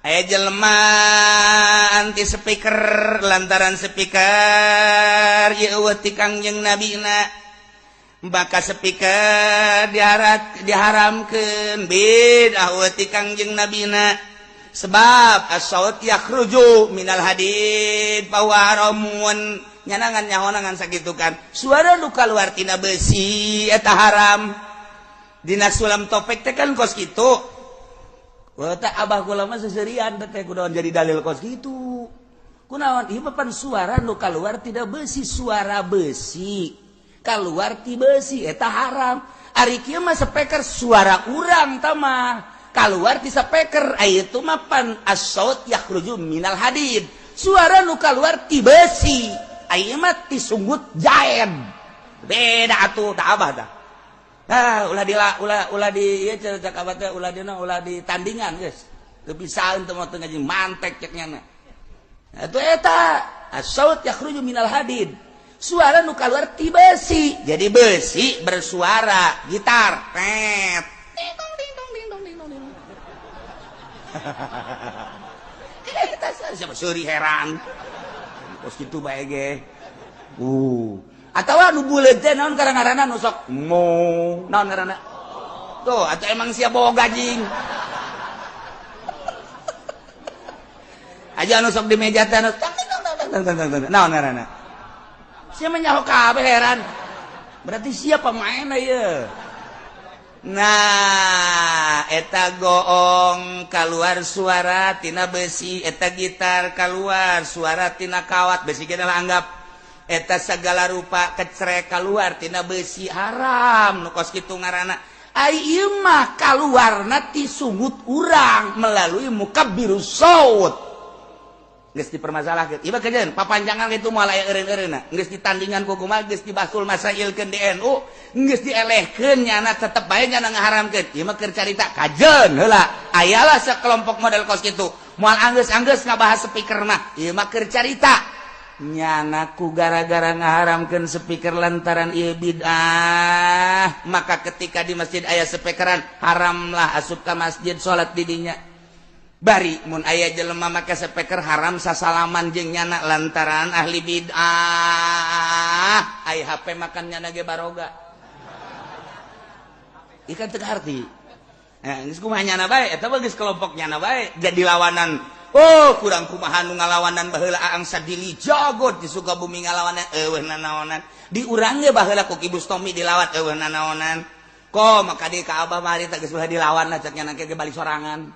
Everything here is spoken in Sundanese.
Aya jelema anti speaker lantaran speaker ieu eueuh ti Kangjeng Nabina maka speaker diharamkeun bid'ah eueuh ti Kangjeng Nabina sebab as-saut yakhruju minal hadid fa huwa haramun nyanangan nyahoangan sakitu kan suara nu kaluar tina besi eta haram. Dina sulam topek teh kan kos kitu. Wah teh abah kula mah seserian teh kunaon jadi dalil kos kitu. Kunaon ieu mah pan suara nu kaluar tidak besi, suara besi kaluar ti besi eta haram. Ari kieu mah speaker suara urang tah mah kaluar ti speaker, aya itu mah pan as-saut yakhruju minal hadid, suara nu kaluar ti besi, aya mah ti sunggut jaen. Beda atuh tah abah tah. Ah, ulah di ulah ulah di ieu cek abah teh ulah dina ulah di tandingan geus. Teu pisaeun teu moal teu ngaji mantek cek nyana. Atuh eta as-saut yakhruju minal hadid, suara nu kaluar ti besi. Jadi besi bersuara, gitar pet ding dong ding dong ding dong ding dong ding. Eta siapa seuri heran. Kos kitu bae ge. Atawa nu buleud teh naon ngaranna nu sok mo naon ngaranna? Tuh atuh emang sia boga jing. Aja nu sok di meja teh nu naon ngaranna? Sia mah nyaho kabeh heran. Berarti sia pemainna ieu. Nah, eta goong kaluar suara tina besi, eta gitar kaluar suara tina kawat, besi ge lah anggap eta segala rupa kecrek kaluar tina besi haram nu kos kitu ngaranna. Ai ieu mah kaluarna ti sungut urang melalui mukabbirus saut. Geus dipermasalahkeun. Ieu mah kajeun papanjangan kitu moal aya eureun-eureunna. Geus ditandingan ku kumaha geus dibasul masailkeun di NU, geus dielehkeun nyana tetep bae nyana ngaharamkeun. Ieu mah keur carita kajeun heula. Ayalah sekelompok model kos kitu. Moal anggeus-anggeus ngabahas speaker mah. Ieu mah keur carita. Nyana ku gara-gara ngaharamkeun speaker lantaran ieu bid'ah, maka ketika di masjid aya speakeran haramlah asup ka masjid salat di dinya. Bari mun aya jelema make speaker haram sasalaman jeung nyana lantaran ahli bid'ah. Ai HP makan nyana ge baroga. Ieu kan teu kaharti. Nah, geus kumaha nyana bae eta mah geus kelompok nyana bae jadi lawanan. Oh, kurang kumaha nu ngalawanan baheula Aang Sadili jago di Sukabumi ngalawanan eueuh nanaonan. Di urang ge baheula ku Ki Bustomi dilawan eueuh nanaonan. Ko maka di ka Abah mah harita geus ulah dilawan lah cek nyana ge balik sorangan.